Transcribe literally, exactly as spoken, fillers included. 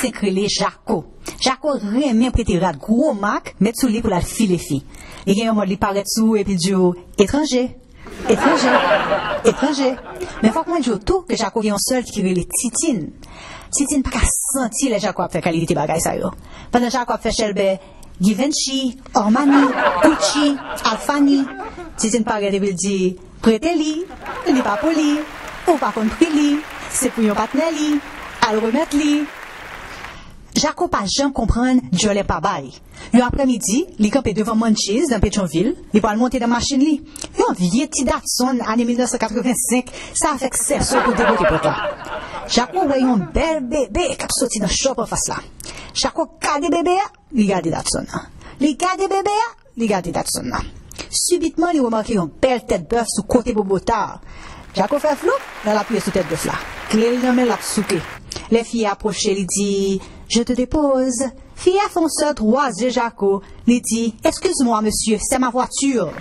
Senk rele Jako. Jako renmen prete rad gwo mak, met sou li pou l al file fi. Li gen yon mòd li parèt sou ou epi l di w, etranje, etranje, etranje. Men fòk mwen di w tou ke Jako gen yon sèl ki rele Titin. Titin pa ka santi lè Jako ap fè kalite bagay sa yo. Pandan Jako ap fè chèlbè Givenchy, Armani, Gucci, Alfani, Titin parèt epi l di, prete li, li pa pou li, ou pa konn pri li, se pou yon patnè li, al remèt li. Jako pa janm konprann djòlè pa bay. Yon aprèmidi, li kanpe devan Munchies nan Petyonvil, li pral monte nan machin li. Yon vye ti Datsun ane mil nèf san katrevensenk, sa avèk sèso pou debloke pòt la. Jako wè yon bèl bebe k ap soti nan shop anfas la. Jako gade bebe a, li gade Datsun nan. Li gade bebe a, li gade Datsun nan. Sibitman, li remake yon bèl tèt bèf sou kote bobota a. Jako fè floup, l al apiye sou tèt bèf la. Kle l nan men l ap souke. Lè fi a apwoche, li di, je te dépose. Fi a fè yon sèl twa zye Jako. Li di, excuse-moi, monsieur, c'est ma voiture.